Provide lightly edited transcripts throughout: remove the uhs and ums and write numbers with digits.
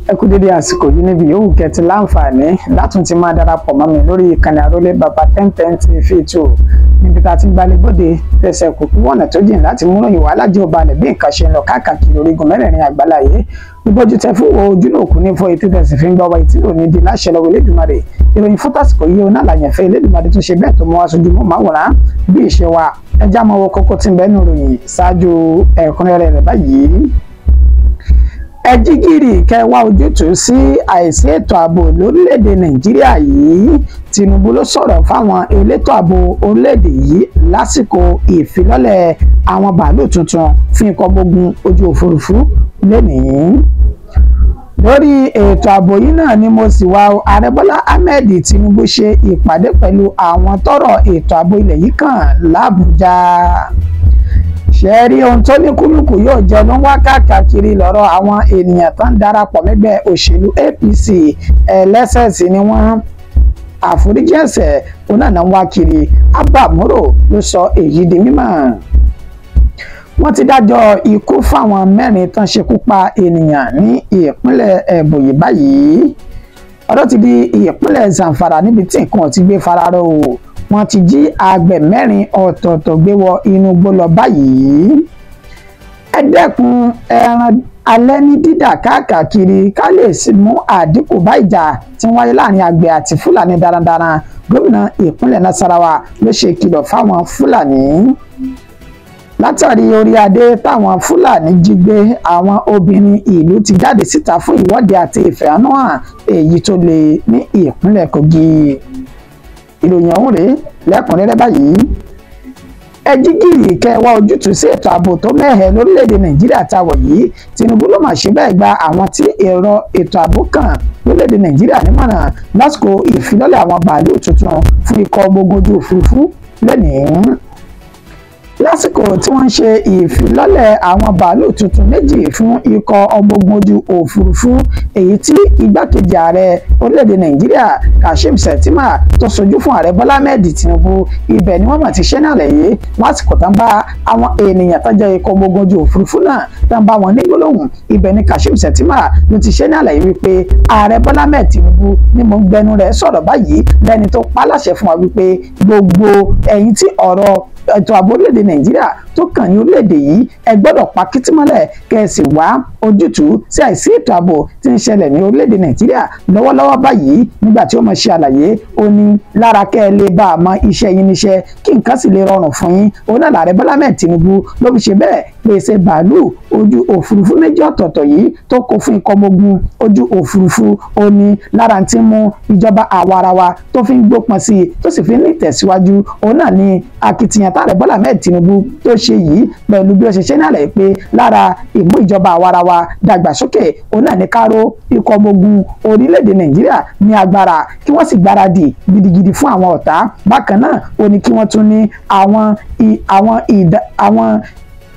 Ẹ kú dédé àsìkò yìí níbi yòówù kẹtì láǹfààní látún ti máa darapọ̀ mọ́ mi lórí ìkànnì Àrólé Bàbá 1010 TV2 níbi tá a ti gbalẹ̀ bóde tẹsẹ̀ kò kú ọ̀nà tó jìn láti mú ròyìn wàhálà jẹ́ ọba alẹ̀ bí nǹkan ṣe ń lọ káàkiri orígun mẹ́rẹ̀ẹ̀rin àgbáláyé. Ìbójú tẹ fún ojú náà kú ní fọ etí tẹsí fi ń gbọ́ ọba etí lónìí di láṣẹ lọ́wọ́ Elédùmarè. Ìròyìn fún tásìkò yìí oná làyànfẹ́ Elédùmarè tún ṣe bẹ́ẹ̀ tó mú wá sójú mọ́ màwòrán bí ìṣe wa. Ẹjá mọ́ wọ kókó tí ń bẹ́ẹ̀ nù ròyìn ṣáájú ẹ̀kúnrẹ́rẹ́ rẹ̀ báyìí. Ẹ jí gìrì kẹ́ wá ojútùú sí àìsí ètò ààbò lórílẹ̀‐èdè Nàìjíríà yìí. Tinubu ló sọ̀rọ̀ fáwọn elétò ààbò orílẹ̀‐èdè yìí lásìkò ìfilọ́lẹ̀ àwọn bàálù tuntun fún ikọ̀ gbógun ojú òfurufú lónìí. Lórí ètò ààbò yìí náà ni mo sì wá Ààrẹ Bọ́lá Ahmed Tinubu ṣe ìpàdé pẹ̀lú àwọn tọ́rọ̀ ètò ààbò ilẹ̀ yìí kàn l'Àbújá. Ṣe rí ohun tó ní kúlùkù yóò jẹ ló ń wá káàkiri lọ́rọ̀ àwọn ènìyàn tó ń darapọ̀ mẹ́gbẹ́ òṣèlú APC ẹlẹ́sẹ̀sì ni wọ́n àforíjì ẹ̀ṣẹ̀ onáà ń wá kiri. Abba Moro ló sọ èyí di mímọ̀. Wọ́n ti dájọ́ ikú fáwọn mẹ́rin tán ṣekú pa ènìyàn ní ìpínlẹ̀ Ẹ̀bòyì báyìí. Ọ̀rọ̀ ti di ìpínlẹ̀ Zamfara níbi tí nǹkan ti gbé fararọ o. Wọ́n ti jí àgbẹ̀ mẹ́rin ọ̀tọ̀ọ̀tọ̀ gbé wọ inú igbó lọ báyìí. Ẹ dẹ́kun ẹran alẹ́ ní dídà káàkiri ká lè mú àdínkù bá ìjà tí ń wáyé láàrin àgbẹ̀ àti Fúlàní darandaran. Gómìnà ìpínlẹ̀ Nasarawa ló ṣe ìkìlọ̀ fáwọn Fúlàní. Látàrí orí adé táwọn Fúlàní jí gbé, àwọn obìnrin ìlú ti jáde síta fún ìwọ́de àti ìfẹ̀hónúhàn èyí tó le ní ìpínlẹ̀ Kogi. Ìròyìn ọ̀hún rèé lẹ́kùnrẹ́rẹ́ báyìí. Ẹ jí gìrì kẹ́ wá ojútùú sí ètò ààbò tó mẹ́hẹ̀ lórílẹ̀‐èdè Nàìjíríà táwọ̀ yìí. Tinubu ló mà ṣe bẹ́ẹ̀ gba àwọn tí èrò ètò ààbò kàn lórílẹ̀‐èdè Nàìjíríà nímọ̀ràn lásìkò ìfilọ́lẹ̀ àwọn bàálù tuntun fún ikọ̀ gbogbo ojú òfurufú lónìí. Lásìkò tí wọ́n ń ṣe ìfilọ́lẹ̀ àwọn bàálù tuntun méjì fún ikọ̀ ọmọ ogun ojú òfurufú èyí tí igbákejì ààrẹ orílẹ̀-èdè Nàìjíríà Kashim Shettima tó sojú fún ààrẹ Bọ́lá Ahmed Tinubu, ibẹ̀ ni wọ́n mà ti ṣe ní àlàyé lásìkò tán bá àwọn ènìyàn tó jẹ́ ikọ̀ ọmọ ogun ojú òfurufú náà tán bá wọn ní gbólóhùn. Ibẹ̀ ni Kashim Shettima ló ti ṣe ní àlàyé wípé ààrẹ Bọ́lá Ahmed Tinubu ni mò ń gbẹnu rẹ̀ sọ̀rọ̀ báyìí lẹ́ni tó pa láṣẹ fún wa wípé gbogbo ẹ̀yin tí ọ̀rọ̀ ètò ààbò orílẹ̀-èdè Nàìjíríà tó kàn ní orílẹ̀-èdè yìí ẹ gbọ́dọ̀ pa kìtìmọ́lẹ̀ kẹ́ ẹ sì wá ojútùú sí àìsí ètò ààbò tí ń ṣẹlẹ̀ ní orílẹ̀-èdè Nàìjíríà lọ́wọ́lọ́wọ́ báyìí. Nígbà tí ó máa ṣe àlàyé ó ní lára kẹ́ ẹ lè bá a mọ iṣẹ́ yín níṣẹ́ kí nǹkan sì lè rọrùn fún yín. Òun náà làárẹ̀ Bọ́lá Ahmed Tinubu ló fi ṣe bẹ́ẹ̀ pèsè bàálù ojú òfurufú méjì ọ̀tọ̀ọ̀tọ̀ yìí tó kó fún ikọ̀ ọmọ ogun ojú òfurufú. Ó ní lára tí ń mú ìjọba àwarawa tó fi ń gbópọn sí i tó sì fi ń ní ìtẹ̀síwájú. Òun náà ni akitiyan tààrẹ Bọ́lá Ahmed Tinubu tó ṣe yìí pẹ̀lú bí ó ṣe ṣe ní àlàyé pé lára ìmú ìjọba àwarawa dàgbàsókè òun náà ní káró ikọ̀ ọmọ ogun orílẹ̀-èdè Nàìjíríà ní agbára kí wọ́n sì gbáradì gidigidi fún àwọn ọ̀tá. Bákan náà ó ní kí wọ́n tún ní àwọn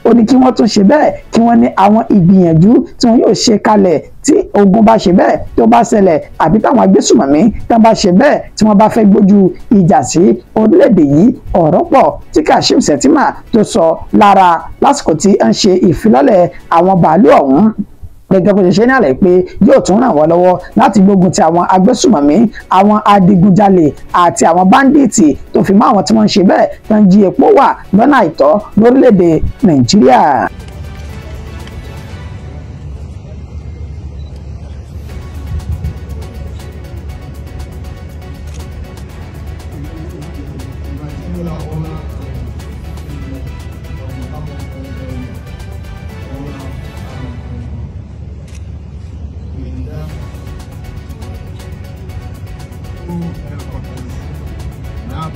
ó ní kí wọ́n tún ṣe bẹ́ẹ̀ kí wọ́n ní àwọn ìgbìyànjú tí wọ́n yóò ṣe kalẹ̀ tí ogun bá ṣe bẹ́ẹ̀ tó bá ṣẹlẹ̀ àbí táwọn agbésùmọ̀mí tán bá ṣe bẹ́ẹ̀ tí wọ́n bá fẹ́ gbójú ìjà sí orílẹ̀-èdè yìí. Ọ̀rọ̀ pọ̀ tí Kashim Shettima tó sọ lára lásìkò tí ń ṣe ìfilọ́lẹ̀ àwọn bàálù ọ̀hún gẹ́gẹ́ bó ṣe ṣe ní àlàyé pé yóò tún ràn wọ́n lọ́wọ́ láti gbógun ti àwọn agbésùmọ̀mí, àwọn adigunjalè àti àwọn báńdíìtì tó fi mọ́ àwọn tí wọ́n ń ṣe bẹ́ẹ̀ tó ń jí epo wà lọ́nà àìtọ́ lórílẹ̀‐èdè Nàìjíríà. Helicopters, NAB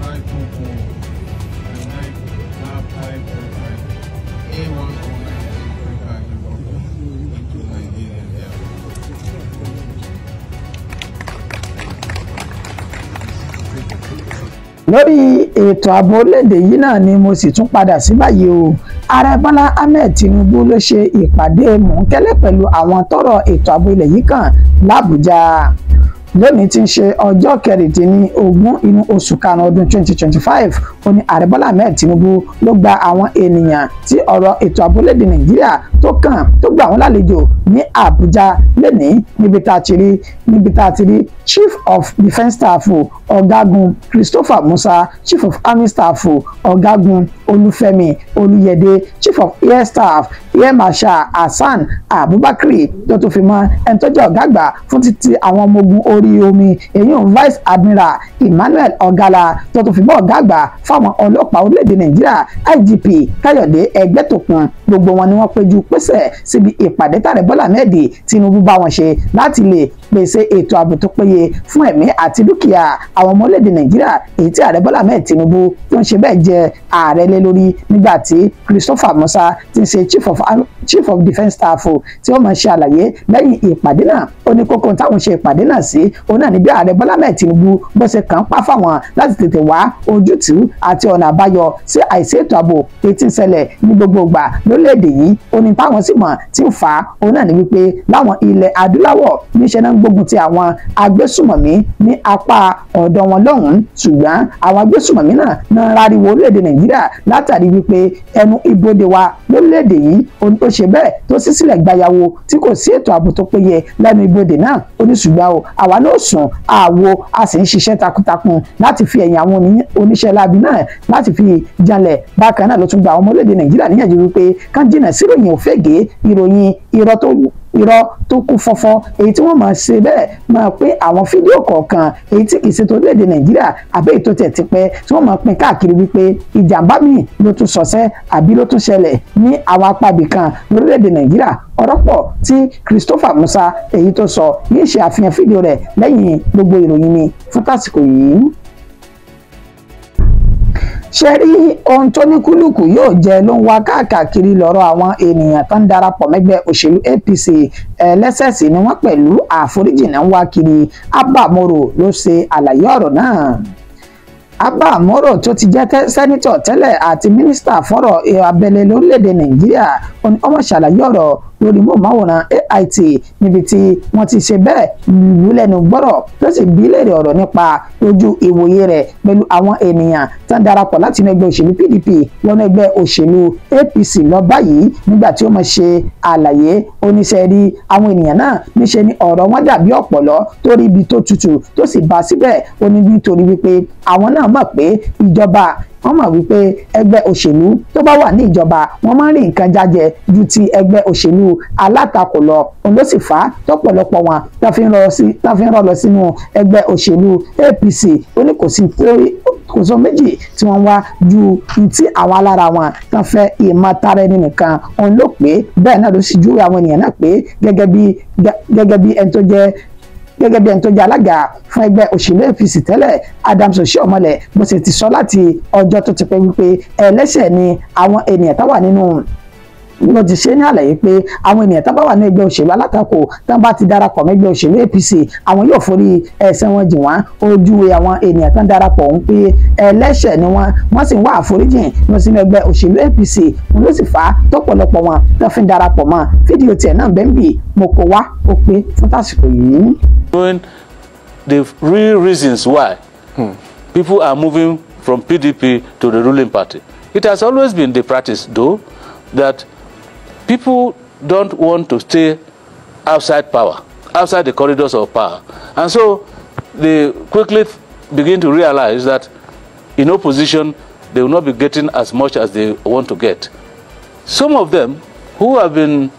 544 and NAB 545, A109 Africa helicopters into Nigerian Air Force. Lórí ètò ààbò orílẹ̀-èdè yìí náà ni mo sì tún padà sí báyìí o. Ààrẹ Bọ́lá Ahmed Tinubu ló ṣe ìpàdé mọ̀ńkẹ́lẹ́ pẹ̀lú àwọn tọ́rọ̀ ètò ààbò ilẹ̀ yìí kàn l'Àbújá. Lónìí tí ń ṣe ọjọ́ 16 inú oṣù karùn-ún ọdún 2025, ó ní Ààrẹ Bọ́lá Ahmed Tinubu ló gba àwọn ènìyàn tí ọ̀rọ̀ ètò ààbò lédè Nàìjíríà tó kàn tó gbà wọ́n lálejò ní Àbújá lónìí, níbi tá a ti rí Chief of Defence Staff Ọ̀gágun Christopher Musa, Chief of Army Staff Ọ̀gágun Olúfẹ́mi Olúyẹdé, Chief of Air Staff Air Marshal Hasan Abubakar, tó tún fi mọ́ ẹni tó jẹ́ ọ̀gá àgbà fún títí àwọn ọmọ ogun orí omi èyí Vice Admiral Emmanuel Ogala, tó tún fi mọ́ ọ̀gá àgbà fáwọn ọlọ́pàá orílẹ̀-èdè Nàìjíríà IGP Káyọ̀dé Ẹgbẹ́tókun. Gbogbo wọn ni wọ́n péjú pésẹ̀ síbi ìpàdé tààrẹ Bọ́lá Ahmed Tinubu bá wọn ṣe láti lè pèsè ètò ààbò tó péye fún ẹ̀mí àti dúkìá àwọn ọmọ orílẹ̀-èdè Nàìjíríà, èyí tí ààrẹ Bọ́lá Ahmed Tinubu tó ń ṣe bẹ́ẹ̀ jẹ ààrẹ lé lórí, nígbà tí Christopher Musa ti ń ṣe Chief of Defence Staff tí ó máa ṣe àlàyé lẹ́yìn ìpàdé náà. Ó ní kókó táwọn ṣe ìpàdé náà sí òun náà ní bí ààrẹ Bọ́lá Ahmed Tinubu bó ṣe kàn ń pa fáwọn láti tètè wá ojútùú àti ọ̀nà àbáyọ sí àìsí ètò ààbò èyí tí ń ṣẹlẹ̀ ní gbogbo ìgbà lórílẹ̀‐èdè yìí. Ó ní táwọn sì mọ̀ tí ń fà á òun náà ní wípé láwọn ilẹ̀ adúláwọ̀ níṣẹ́ náà ń gbógun ti àwọn agbésùmọ̀mí ní apá ọ̀dọ̀ wọn lọ́hùn-ún, ṣùgbọ́n àwọn agbésùmọ̀mí náà náà ráriwo orílẹ̀-èdè Nàìjíríà látàrí wípé ẹnu ibodè wa lórílẹ̀-èdè yìí ó ṣe bẹ́ẹ̀ tó ṣí sílẹ̀ gbayawo tí kò sí ètò ààbò tó péye lẹ́nu ibodè náà. Ó ní ṣùgbọ́n o àwa náà sùn àwo a sì ń ṣiṣẹ́ takuntakun láti fi ẹ̀yìn àwọn oníṣẹ́ láabi náà láti fi janlẹ̀. Bákan náà ló tún gba àwọn ọmọ orílẹ̀-èdè Nàìjíríà níyànjú wípé kán jìnnà sí ìròyìn òfégè, ìròyìn irọ́ tó kún fọ́fọ́ èyí tí wọ́n máa ṣe bẹ́ẹ̀ máa pín àwọn fídíò kọ̀ọ̀kan èyí tí kìí ṣe tó orílẹ̀-èdè Nàìjíríà àbí èyí tó tẹ̀ ti pẹ́ tí wọ́n máa pín káàkiri wípé ìjàmbá míì ló tún ṣọṣẹ́ àbí ló tún ṣẹlẹ̀ ní àwọn apá ibì kan lórílẹ̀-èdè Nàìjíríà. Ọ̀rọ̀ pọ̀ tí Christopher Musa èyí tó sọ yìí ṣe àfihàn fídíò rẹ̀ lẹ́yìn gbogbo ìròyìn mi fún tásìkò yìí. Ṣe rí ohun tó ní kúlùkù yóò jẹ ló ń wá káàkiri lọ́rọ̀ àwọn ènìyàn tó ń darapọ̀ mẹ́gbẹ́ òṣèlú APC ẹlẹ́sẹ̀sì ni wọ́n pẹ̀lú àforíjì náà ń wá kiri. Abba Moro ló ṣe àlàyé ọ̀rọ̀ náà. Abba Moro tó ti jẹ́ sẹ́nítọ̀ tẹ́lẹ̀ àti mínísítà fọ́rọ̀ abẹ́lé lórílẹ̀‐èdè Nàìjíríà ó máa ṣàlàyé ọ̀rọ̀ lórí móhùnmáwòrán AIT níbi tí wọ́n ti ṣe bẹ́ẹ̀ lù lẹ́nu gbọ́rọ̀ tó sì bí léèrè ọ̀rọ̀ nípa ojú ìwòye rẹ̀ pẹ̀lú àwọn ènìyàn tó ń darapọ̀ láti inú ẹgbẹ́ òṣèlú PDP wọnú ẹgbẹ́ òṣèlú APC lọ báyìí. Nígbà tí ó máa ṣe àlàyé oníṣẹ́ rí àwọn ènìyàn náà níṣe ni ọ̀rọ̀ wọn dàbí ọ̀pọ̀lọ́ tó rí ibi tó tutù tó sì bá síbẹ̀. Ó ní nítorí wípé àwọn náà mọ̀ pé ìjọba wọ́n mọ̀ wípé ẹgbẹ́ òṣèlú tó bá wà ní ìjọba wọ́n máa ń rí nǹkan jájẹ ju ti ẹgbẹ́ òṣèlú alátakò lọ. Òun ló sì fà á tọ́pọ̀lọpọ̀ wọn tá fi ń rọ́ lọ sínú ẹgbẹ́ òṣèlú APC. Ó ní kò sọ méjì tí wọ́n wá ju ti àwọn alára wọn tán fẹ́ ìmọ̀tara ẹni nìkan. Òun ló pé bẹ́ẹ̀ náà ló sì júwe àwọn ènìyàn náà pé gẹ́gẹ́ bí ẹni tó jẹ́ gẹ́gẹ́ bí ẹni tó jẹ́ alága fún ẹgbẹ́ òṣèlú APC tẹ́lẹ̀ Adams Oshiomhole bó ṣe ti sọ láti ọjọ́ tó ti pẹ́ wípé ẹlẹ́ṣẹ̀ ni àwọn ènìyàn tó wà nínú ló ti ṣe ní àlàyé pé àwọn ènìyàn tó bá wà ní ẹgbẹ́ òṣèlú alátakò tó bá ti darapọ̀ mẹ́gbẹ́ òṣèlú APC àwọn yóò forí ẹ̀ṣẹ̀ wọn jì wọ́n. Ojúwe àwọn ènìyàn tó ń darapọ̀ ń pé ẹlẹ́ṣẹ̀ ni wọ́n, wọ́n sì ń wá àforíjìn lọ sínú ẹgbẹ́ òṣèlú APC. Òun ló sì fà á tọ́pọ̀lọpọ̀ wọn tó fi ń darapọ̀ mọ́. Fídíò tiẹ̀ náà bẹ́ẹ̀ ń bì mo kó wá ó pé fún tásìkò yìí. The real reasons why people are moving from PDP to the ruling party. It has always been the practice, though, that people don't want to stay outside power, outside the corridors of power. And so they quickly begin to realize that in opposition, they will not be getting as much as they want to get. Some of them who have been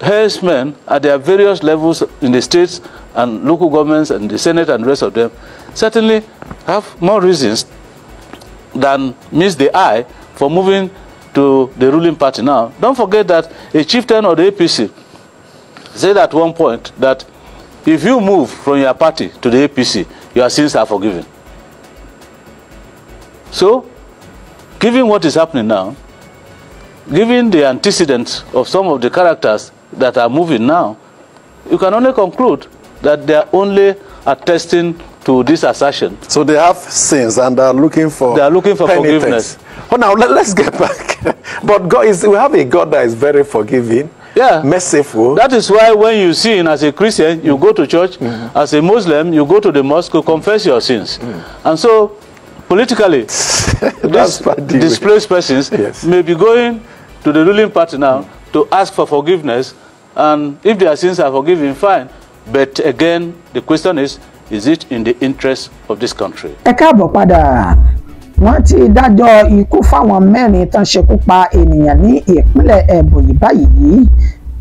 herdsmen at their various levels in the states and local governments and the Senate and the rest of them certainly have more reasons than meets the eye for moving to the ruling party now. Don't forget that a chieftain of the APC said at one point that if you move from your party to the APC, your sins are forgiven. So, given what is happening now, given the antecedents of some of the characters that are moving now, you can only conclude that they are only attesting to this assertion. So they have sins and they are looking for forgiveness. Well, now let's get back. But God is, we have a God that is very forgiving. merciful. That is why when you sin as a Christian, you go to church. As a Muslim, you go to the mosque to confess your sins. And so, politically, these displaced persons may be going to the ruling party now to ask for forgiveness. And if their sins are forgiven, fine. But again, the question is it in the interest of this country? Ẹ káàbọ̀ padà. Wọ́n ti dájọ́ ikú fáwọn mẹ́rin tán ṣekú pa ènìyàn ní ìpínlẹ̀ Ebonyi báyìí.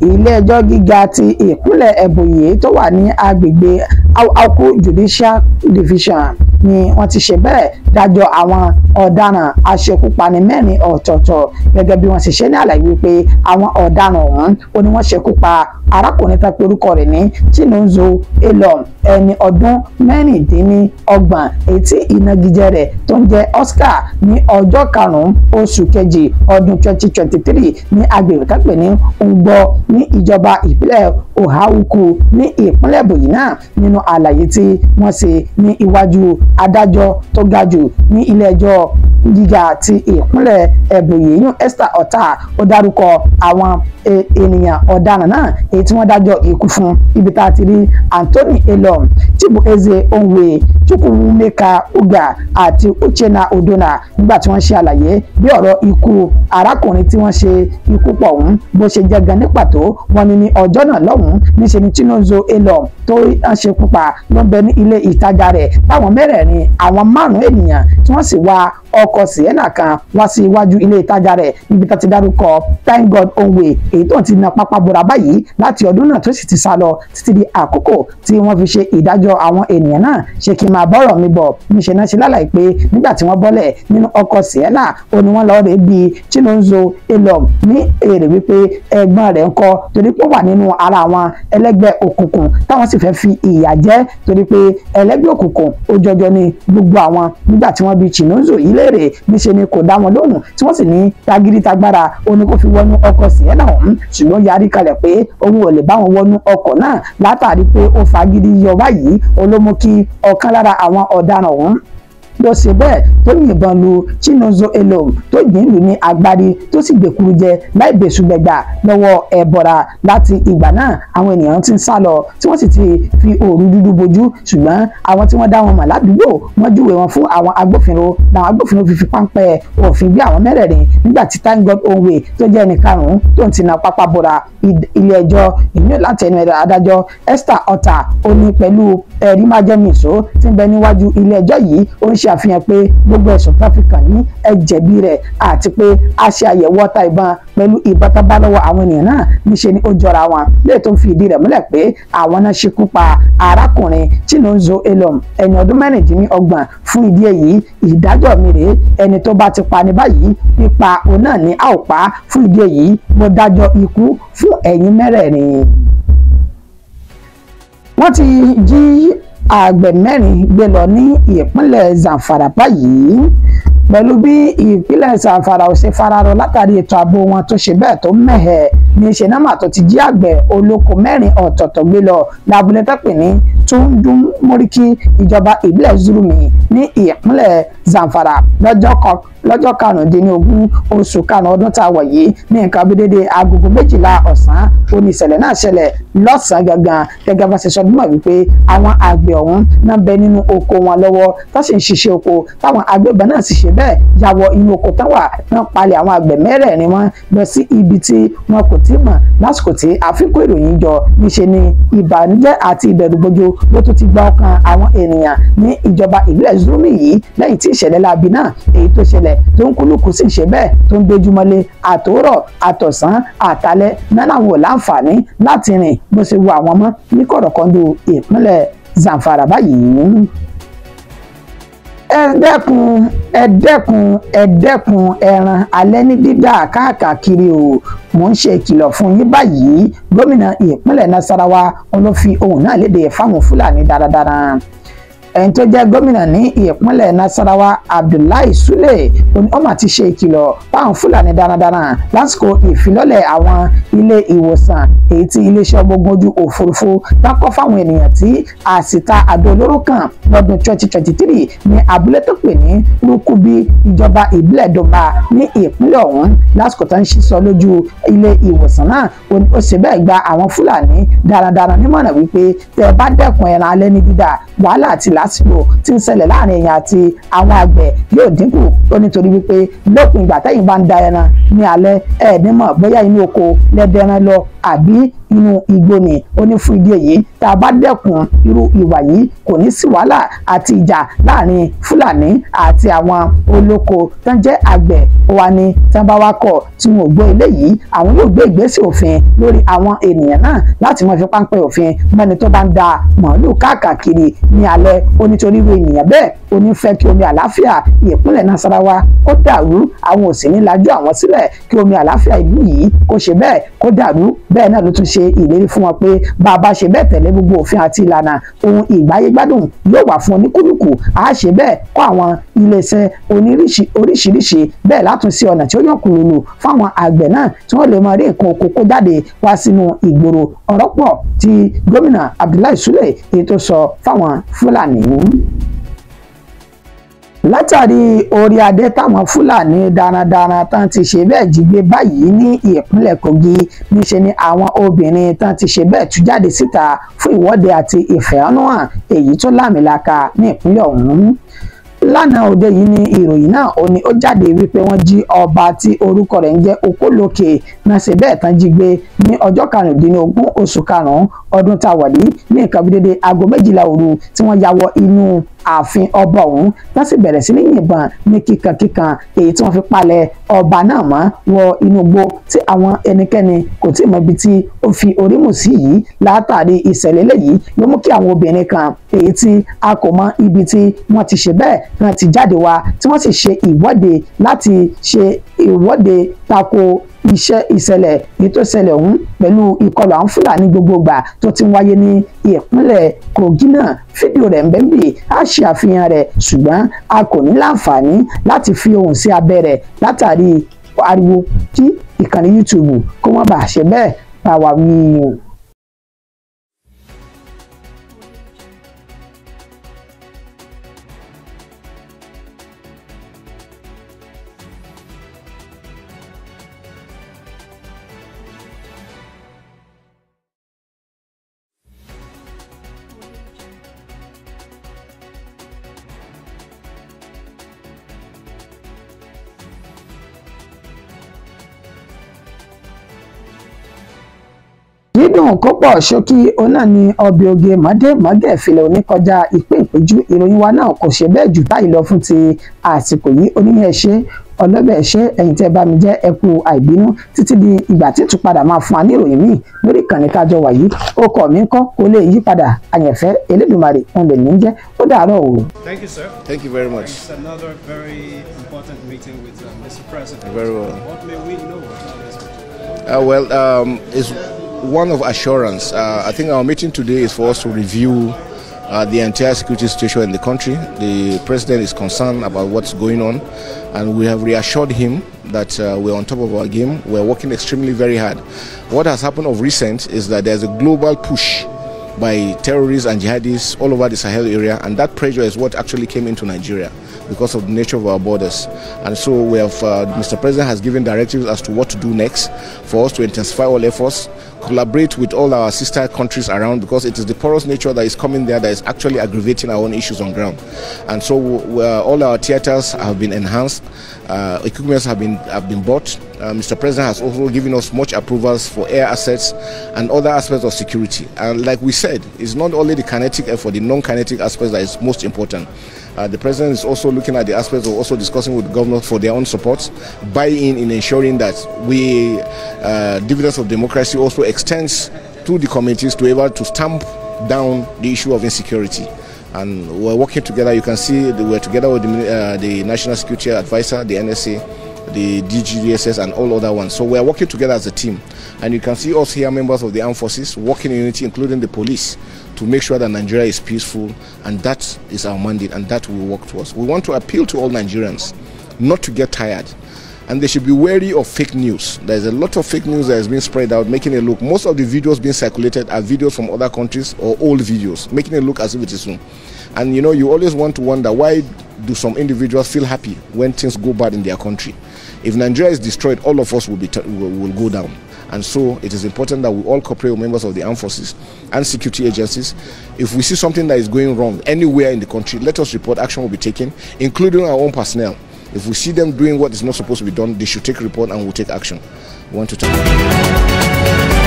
Ilé-ẹjọ́ gíga ti ìpínlẹ̀ Ebonyi tó wà ní agbègbè Awku Judicial Division ni wọ́n ti ṣe bẹ́ẹ̀ dájọ́ àwọn ọ̀daràn aṣekúpani mẹ́rin ọ̀tọ̀ọ̀tọ̀ gẹ́gẹ́ bí wọ́n ṣe ṣe ní àlàyé wípé àwọn ọ̀daràn ọ̀hún ó ní wọ́n ṣekú pa arákùnrin tá pé orúkọ rẹ̀ ní Chinonso Elom ẹni ọdún 26 èyí tí ìnagijẹ rẹ̀ tó ń jẹ́ Oscar ní ọjọ́ 5 oṣù kejì ọdún 2023 ní agbègbè tá pè ní Ngbọ ní ìjọba ìbílẹ̀ Ohaukwu ní ìpínlẹ̀ Ebonyi náà. Nínú àlàyé tí wọ́n ṣe ní iwájú adájọ́ tó ga jù ní ilé-ẹjọ́ gíga ti ìpínlẹ̀ Ebonyi yún Esther Ota, ó dárúkọ àwọn ènìyàn ọ̀daràn náà èyí tí wọ́n dájọ́ ikú fún, ibi tá a ti rí Anthony Elom, Chibueze Onwe, Chukwumeka Uga àti Uchenna Odona. Nígbà tí wọ́n ṣe àlàyé bí ọ̀rọ̀ ikú arákùnrin tí wọ́n ṣe ikú pọ̀ ọ̀hún bó ṣe jẹ́ gan ní pàtó, wọ́n ní ní ọjọ́ náà lọ́hùn-ún níṣe ni Chinonso Elom tó ń ṣe pupa ló ń bẹ ní ilé ìtajà rẹ̀ táwọn mẹ́rẹ̀ẹ̀rin àwọn márùn-ún ènìyàn tí wọ́n sì wa ọkọ̀ Sienna kan wá sí iwájú ilé ìtajà rẹ̀ níbi tá ti dárúkọ Thank God Onwe èyí tó ti na pápá bora báyìí láti ọdún náà tó sì ti sá lọ títí di àkókò tí wọ́n fi ṣe ìdájọ́ àwọn ènìyàn náà. Ṣe kí n máa bọ́rọ̀ mi bọ̀, níṣẹ́ náà ṣe lálàyé pé nígbà tí wọ́n bọ́lẹ̀ nínú ọkọ̀ Sienna ó ní wọ́n lọ́ọ́ rè bí Chinonso Elom ní èrè wípé ẹ̀gbọ́n rẹ̀ ń kọ́ torí pé ó wà nínú ara àwọn ẹlẹ́gbẹ́ òkùnkùn táwọn sì fẹ́ fi ìyà jẹ torí pé ẹlẹ́gbẹ́ òkùnkùn ó jọjọ ní gbogbo àwọn. Nígbà tí wọ́n bi Chinonso yìí léèrè níṣe ni kò dá wọn lóhùn tí wọ́n sì ní tagídí tagbára ó ní kó fi wọnú ọkọ̀ Sienna ọ̀hún, ṣùgbọ́n yarí kalẹ̀ pé òun ò lè bá wọn wọnú ọkọ̀ náà látàrí pé ó fagídí yọ báyìí ó ló mú kí ọ̀kan lára àwọn ọ̀daràn ọ̀hún ló ṣe bẹ́ẹ̀ tó yìnbọn lu Chinonso Elom tó yìn lù ní agbárí tó sì gbèkúrú jẹ láì bẹ̀sùgbẹ̀gbà lọ́wọ́ ẹ̀bọ̀ra. Láti ìgbà náà àwọn ènìyàn ti ń sá lọ tí wọ́n sì ti fi òru dúdú bojú, ṣùgbọ́n àwọn tí wọ́n dá wọn mọ̀ ládùúgbò wọ́n júwe wọn fún àwọn agbófinró làwọn agbófinró fi fi páńpẹ́ òfin gbé àwọn mẹ́rẹ̀ẹ̀rin. Nígbà tí Thank God Onwe tó jẹ́ ẹnì karùn-ún tó ń tina pápá bora ilé ẹjọ́ ìyún láti ẹnu adájọ́ Esther Ota ó ní pẹ̀lú ẹ̀rí májẹ̀mísò tí ń bẹ níwájú ilé ẹjọ́ yìí ó ń ṣe àfihàn pé gbogbo ẹ̀sùn tráfíkà ní ẹ jẹ̀bi rẹ̀ àti pé a ṣe àyẹ̀wò ọta ìbọn pẹ̀lú ìbọn tá bá lọ́wọ́ àwọn ènìyàn náà níṣe ni ó jọra wọn léè tó ń fi ìdí rẹ̀ múlẹ̀ pé àwọn náà ṣekú pa arákùnrin Chinonso Elom ẹni ọdún 26. Fún ìdí èyí ìdájọ́ mi rèé, ẹni tó bá ti pa ní báyìí pípa òun náà ni a ò pa. Fún ìdí èyí mo dájọ́ ikú fún ẹ̀yin mẹ́rẹ̀ẹ̀rin. Wọ́n ti jí àgbẹ̀ mẹ́rin gbé lọ ní ìpínlẹ̀ Zamfara báyìí pẹ̀lú bí ìpínlẹ̀ Zamfara ò ṣe fararọ látàrí ètò ààbò wọn tó ṣe bẹ́ẹ̀ tó mẹ́hẹ̀ ní ṣe náà tó ti jí àgbẹ̀ olóko mẹ́rin ọ̀tọ̀ọ̀tọ̀ gbé lọ lábúlé tó pè ní Túndúnmóríkì ìjọba ìbílẹ̀ Zurumi ní ìpínlẹ̀ Zamfara lọ́jọ́ 15 oṣù karùn-ún ọdún tá a wọ̀ yìí ní nǹkan bí dédé agogo 12 ọ̀sán ó ní ìṣẹ̀lẹ̀ náà ṣẹlẹ̀ lọ́sàn-án gangan. Gẹ́gẹ́ bá ṣe sọ dúnmọ̀ wípé àwọn àgbẹ̀ ọ̀hún náà bẹ nínú oko wọn lọ́wọ́ tó sì ń ṣiṣẹ́ oko táwọn agbébọn náà sì ṣe bẹ́ẹ̀ ya wọ inú oko tán wà náà palẹ̀ àwọn àgbẹ̀ mẹ́rẹ̀ẹ̀rin wọn lọ sí ibi tí wọn kò tí mọ̀. Lásìkò tí àfikún ìròyìn jọ níṣe ni ìbànújẹ́ àti ìbẹ̀rùbojo ló tún ti gba ọkàn àwọn ènìyàn ní ìjọba ìbílẹ̀ Zurumi yìí lẹ́yìn tí ìṣẹ̀lẹ̀ láabi náà èyí tó ṣẹlẹ̀ tó ń kúlùkù sì ń ṣe bẹ́ẹ̀ tó ń gbójúmọ́lé àtòórọ̀ àtọ̀sán àtàlẹ́ náà làwọn ò láǹfààní láti rìn bó ṣe wo àwọn mọ́ ní kọ̀rọ̀kọ́ndù ìpínlẹ̀ Zamfara báyìí. Ẹ dẹ́kun ẹ dẹ́kun ẹ dẹ́kun ẹran alẹ́ ní dídà káàkiri o, mò ń ṣe ìkìlọ̀ fún yín báyìí. Gómìnà ìpínlẹ̀ Nasarawa ló fi ohùn náà léde fáwọn Fúlàní darandaran. Ẹni tó jẹ́ gómìnà ní ìpínlẹ̀ Nasarawa Abdullahi Sule ó mà ti ṣe ìkìlọ̀ fáwọn Fúlàní darandaran lásìkò ìfilọ́lẹ̀ àwọn ilé ìwòsàn èyí tí iléeṣẹ́ ọmọ ogun ojú òfurufú dákọ́ fáwọn ènìyàn tí àsìta àdó olóró kàn lọ́dún 2023 ní abúlé tó pè ní Rukubi ìjọba ìbílẹ̀ Doma ní ìpínlẹ̀ ọ̀hún. Lásìkò tó ń ṣísọ lójú ilé ìwòsàn náà ó ṣe bẹ́ẹ̀ gba àwọn Fúlàní darandaran nímọ̀ràn wípé tẹ́ ẹ bá dẹ́kun ẹran alẹ́ ní dídà, wàhálà àti lásìkò tí ń ṣẹlẹ̀ láàrin èèyàn àti àwọn àgbẹ̀ yóò dínkù. Ó nítorí wípé lópin ìgbà tẹ́yìn bá ń da ẹran ní alẹ́, ẹ̀ ní mọ̀ bóyá inú oko lẹ́dẹ̀ẹ́ran lọ àbí inú igbó ni. Ó ní fún ìdí èyí, tá a bá dẹ́kun irú ìwà yìí, kò ní sí wàhálà àti ìjà láàrin Fúlàní àti àwọn olóko tó ń jẹ́ àgbẹ̀ wa ni. Tí wọ́n bá wá kọ̀ tí wọn ò gbọ́ eléyìí, àwọn yóò gbé ìgbésẹ̀ òfin lórí àwọn ènìyàn náà láti máa fi páńpẹ́ òfin mẹ́ni tó bá ń da màálù káàkiri ní alẹ́. Ó nítorí irú ènìyàn bẹ́ẹ̀ ó ní fẹ́ kí omi àlàáfíà ìpínlẹ̀ Nasarawa kó dàrú, àwọn ò sì ní lajú àwọn sílẹ̀ kí omi àlàáfíà ìlú yìí kó ṣe bẹ́ẹ̀ kó dàrú. Bẹ́ẹ̀ náà ló tún ṣe ìlérí fún wọn pé bá a bá ṣe bẹ́ẹ̀ tẹ̀lé gbogbo òfin àti ìlànà, ohun ìgbáyégbádùn yóò wà fún oníkúlùkù. A ṣe bẹ́ẹ̀ kọ́ àwọn iléeṣẹ́ oríṣiríṣi bẹ́ẹ̀ látúnṣe ọ̀nà tí ó yàn kúròlù fáwọn àgbẹ̀ náà tí wọ́n lè máa rí nǹkan oko kó jáde wá sínú ìgboro. Ọ̀rọ̀ pọ̀ tí gómìnà Abdullahi Sule èyí tó sọ fáwọn Fúlàní. Látàrí orí adé táwọn Fúlàní darandaran tán ti ṣe bẹ́ẹ̀ jí gbé báyìí ní ìpínlẹ̀ Kogi, níṣe ni àwọn obìnrin tán ti ṣe bẹ́ẹ̀ tú jáde síta fún ìwọ́de àti ìfẹ̀hónúhàn èyí tó láàmìlaka ní ìpínlẹ̀ ọ̀hún. Lánàá òde yìí ni ìròyìn náà ó ní ó jáde wípé wọ́n jí ọba tí orúkọ rẹ̀ ń jẹ́ Okolókè náà ṣe bẹ́ẹ̀ tán jí gbé ní ọjọ́ 15 oṣù 5 ọdún tá a wà yìí ní nǹkan bí dédé aago 12 òru tí wọ́n ya wọ inú ààfin ọba ọ̀hún, wọ́n sì bẹ̀rẹ̀ sí ní yìnbọn ní kíkankíkan èyí tí wọ́n fi palẹ̀ ọba náà mọ́ wọ inú igbó tí àwọn ẹnikẹ́ni kò tí ì mọ ibi tí ó fi orí mù sí yìí. Látàrí ìṣẹ̀lẹ̀ eléyìí ló mú kí àwọn obìnrin kan èyí tí a kò mọ ibi tí wọ́n ti ṣe bẹ́ẹ̀ náà ti jáde wá tí wọ́n sì ṣe ìwọ́de láti ṣe ìwọ́de tako iṣẹ́ ìṣẹ̀lẹ̀ èyí tó ṣẹlẹ̀ ọ̀hún pẹ̀lú ìkọlù àwọn Fúlàní gbogbogbà tó ti ń wáyé ní ìpínlẹ̀ Kogi náà. Fídíò rẹ̀ ń bẹ níbí, a ṣe àfihàn rẹ̀, ṣùgbọ́n a kò ní láǹfààní láti fi ohùn sí abẹ́ rẹ̀ látàrí ariwo kí ìkànnì YouTube kó má bàa ṣe bẹ́ẹ̀ bá wa wí. Dídùn kó pọ̀ ṣókí ọ̀nà ni ọbẹ̀ oge mọ́dé mọ́gẹ̀ ìfilẹ̀ oníkọjá ìpín ìpéjú. Ìròyìn wa náà kò ṣe bẹ́ẹ̀ jù báyìí lọ fún ti àsìkò yìí. Oníyẹn ṣe ọlọ́bẹ̀ ṣe ẹ̀yin tẹ́ bá mi jẹ́ ẹ kú àìbínú títí di ìgbà tí tún padà máa fún wa ní ìròyìn míì lórí ìkànnì kájọ wà yìí. Ó kọ̀ mí kọ́ kó lè yí padà. Àyànfẹ́ Elédùmarè ń lè ní jẹ́. Ó dàárọ̀ o. Thank you, sir. Thank you very much. It's another very important meeting with Mr. President. Very well. What may we know about this meeting? It's one of assurance. I think our meeting today is for us to review the entire security situation in the country. The president is concerned about what's going on, and we have reassured him that we're on top of our game. We're working extremely very hard. What has happened of recent is that there's a global push by terrorists and jihadis all over the Sahel area, and that pressure is what actually came into Nigeria because of the nature of our borders. And so we have, Mr. President has given directives as to what to do next for us to intensify all efforts, collaborate with all our sister countries around, because it is the porous nature that is coming there that is actually aggravating our own issues on ground. And so all our theaters have been enhanced, equipment have been bought. Mr. President has also given us much approvals for air assets and other aspects of security. And like we said, it's not only the kinetic effort, the non-kinetic aspects that is most important. The president is also looking at the aspects of also discussing with governors for their own support, buy-in in ensuring that we, dividends of democracy also extends to the communities to be able to stamp down the issue of insecurity. And we're working together. You can see that we're together with the National Security Advisor, the NSA, the DGDSS, and all other ones. So we are working together as a team. And you can see us here, members of the armed forces, working in unity, including the police, to make sure that Nigeria is peaceful. And that is our mandate, and that we work towards. We want to appeal to all Nigerians not to get tired. And they should be wary of fake news. There's a lot of fake news that has been spread out, making it look, most of the videos being circulated are videos from other countries or old videos, making it look as if it is new. And you know, you always want to wonder, why do some individuals feel happy when things go bad in their country? If Nigeria is destroyed, all of us will go down. And so it is important that we all cooperate with members of the armed forces and security agencies. If we see something that is going wrong anywhere in the country, let us report. Action will be taken, including our own personnel. If we see them doing what is not supposed to be done, they should take report and we'll take action. We want to talk.